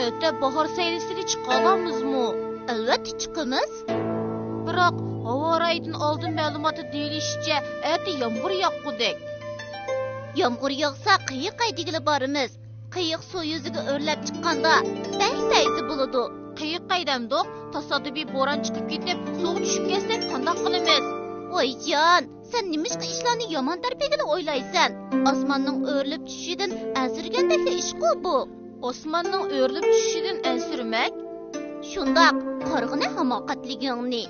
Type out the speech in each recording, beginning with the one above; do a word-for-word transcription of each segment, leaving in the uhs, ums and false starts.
ئەتە باھار سەيلىسىگە چىقالامىزمۇ؟ ئەلۋەتتە چىقىمىز. بىراق، ھاۋا رايىدىن ئالدىن مەلۇماتتا دېيىلىشىچە، ئەتە يامغۇر ياغقۇدەك. يامغۇر ياغسا، قېيىق ھەيدىگىلى بارىمىز. قېيىق سۇ يۈزىگە ئۆرلەپ چىققاندا، بەك پەيزى بولىدۇ. قېيىق ھەيدەمدۇق، تاسادىپىي بوران چىقىپ كېتىپ، سۇغا چۈشۈپ كەتسەك قانداق قىلىمىز؟ ۋايجان، سەن نېمىشقا ئىشلارنى يامان تەرىپىگىلا ئويلايسەن؟ ئاسماننىڭ ئۆرۈلۈپ چۈشۈشىدىن ئەنسىرىگەندەكلا ئىشقۇ بۇ. ئاسماننىڭ ئۆرۈلۈپ چۈشۈشىدىن ئەنسىرىمەك؟ شۇنداق، قارىغىنە ھاماقەتلىكىڭنى.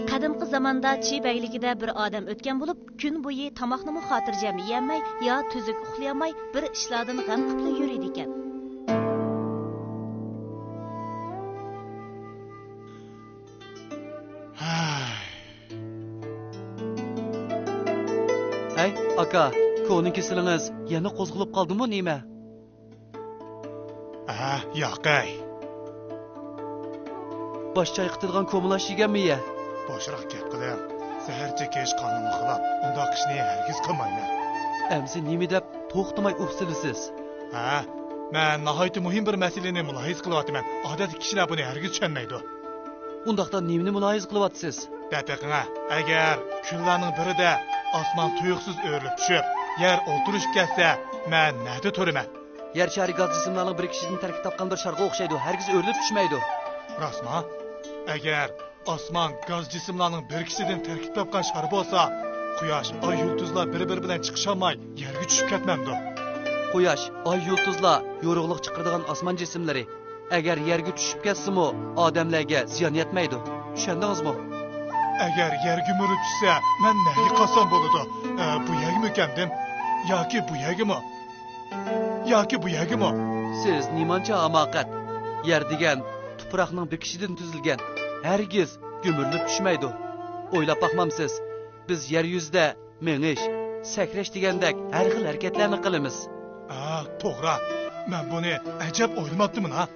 قەدىمكى زاماندا چى بەگلىكىدە بىر ئادەم ئۆتكەن بولۇپ، كۈن بويى تاماقنىمۇ خاتىرجەم يېيەلمەي، يا تۈزۈك ئۇخلىيالماي، بىر ئىشلاردىن غەم قىپلا يۈرىدىكەن. ھەي، ئاكا، كونا كېسىلىڭىز يەنە قوزغىلىپ قالدىمۇ نېمە؟ ھە، ياقەي. باش چايقىتىدىغان كومىلاش يېگەنمۇ يە؟ بوشراق گەپ قىلىڭ. زەھەر چېكىش قانۇنغا خىلاپ، ئۇنداق ئىشنى ھەرگىز قىلمايمەن. ئەمسە نېمە دەپ توختىماي ئۇھسىنىسىز؟ ھە، مەن ناھايىتى مۇھىم بىر مەسىلىنى مۇلاھىزە قىلىۋاتىمەن. ئادەتتىكى كىشىلەر بۇنى ھەرگىز چۈشەنمەيدۇ. ئۇنداقتا نېمىنى مۇلاھىزە قىلىۋاتىسىز؟ دەپ بېقىڭە، ئەگەر كۈنلەرنىڭ بىرىدە ئاسمان تۇيۇقسىز ئۆرۈلۈپ چۈشۈپ، يەر ئولتۇرۇشۇپ كەتسە، مەن نەدە تۇرىمەن؟ يەر شارى گاز جىسىملارنىڭ بىر كىشىدىن تەركىب تاپقان بىر شارغا ئوخشايدۇ، ھەرگىز ئۆرۈلۈپ چۈشمەيدۇ. راستما؟ ئەگەر ئاسمان گاز جىسىملارنىڭ بىر كىشىدىن تەركىب تاپقان شار بولسا، قۇياش، ئاي، يۇلتۇزلار بىر-بىرى بىلەن چىقىشالماي يەرگە چۈشۈپ كەتمەمدۇ؟ قۇياش، ئاي، يۇلتۇزلار يورۇقلۇق چىقىرىدىغان ئاسمان جىسىملىرى. ئەگەر يەرگە چۈشۈپ كەتسىمۇ، ئادەملەرگە زىيان يەتمەيدۇ. چۈشەندىڭىزمۇ؟ ئەگەر يەر گۈمۈرۈلۈپ چۈشسە، مەن نەگە قالسام بولىدۇ؟ ئە، بۇ يەرگىمۇ ئىكەندىم؟ ياكى بۇ يەرگىمۇ؟ ياكى بۇ يەرگىمۇ؟ سىز نېمانچە ھاماقەت! يەر دېگەن تۇپراقنىڭ بېكىشىدىن تۈزۈلگەن، ھەرگىز گۈمۈرۈلۈپ چۈشمەيدۇ. ئويلاپ باقمامسىز؟ بىز يەر يۈزىدە مېڭىش، سەكرەش دېگەندەك ھەر خىل ھەرىكەتلەرنى قىلىمىز. ھە، توغرا. مەن بۇنى ئەجەب ئويلىماپتىمەن ھا.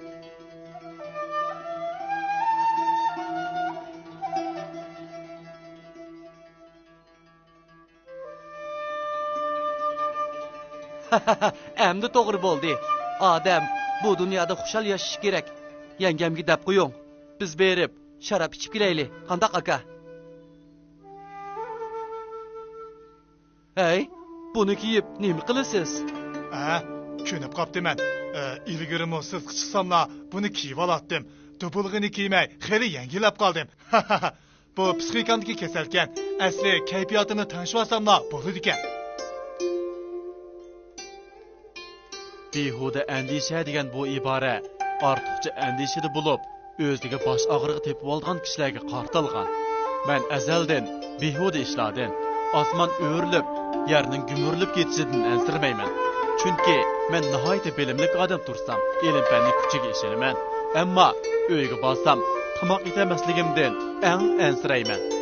ئەمدى توغرا بولدى. ئادەم بۇ دۇنيادا خۇشال ياشىشى كېرەك. يەڭگەمگە دەپ قويۇڭ. بىز بېرىپ شاراب ئىچىپ كېلەيلى. قانداق، ئاكا؟ ھەي، بۇنى كىيىپ نېمە قىلىسىز؟ ھە، كۆنۈپ قاپتىمەن. ئە، ئىلگىرىمۇ سىرتقا چىقساملا بۇنى كىيىۋالاتتىم. دۇبۇلغىنى كىيمەي خېلى يەڭگىللەپ قالدىم. بۇ پسىخىكامدىكى كېسەلكەن. ئەسلى كەيپىياتىنى تەڭشىۋالساملا بولىدىكەن. بىھۇدە ئەندىشە دېگەن بۇ ئىبارە ئارتۇقچە ئەندىشىدە بولۇپ، ئۆزىگە باش ئاغرىقى تېپىۋالىدىغان كىشىلەرگە قارىتىلغان. مەن ئەزەلدىن بىھۇدە ئىشلاردىن، ئاسمان ئۆرۈلۈپ، يەرنىڭ گۈمۈرۈلۈپ كېتىشىدىن ئەنسىرىمەيمەن. چۈنكى مەن ناھايىتى بىلىملىك ئادەم تۇرسام، ئىلىم-پەننىڭ كۈچىگە ئىشىنىمەن. ئەمما ئۆيگە بارسام، تاماق ئېتەلمەسلىكىمدىن ئەڭ ئەنسىرەيمەن.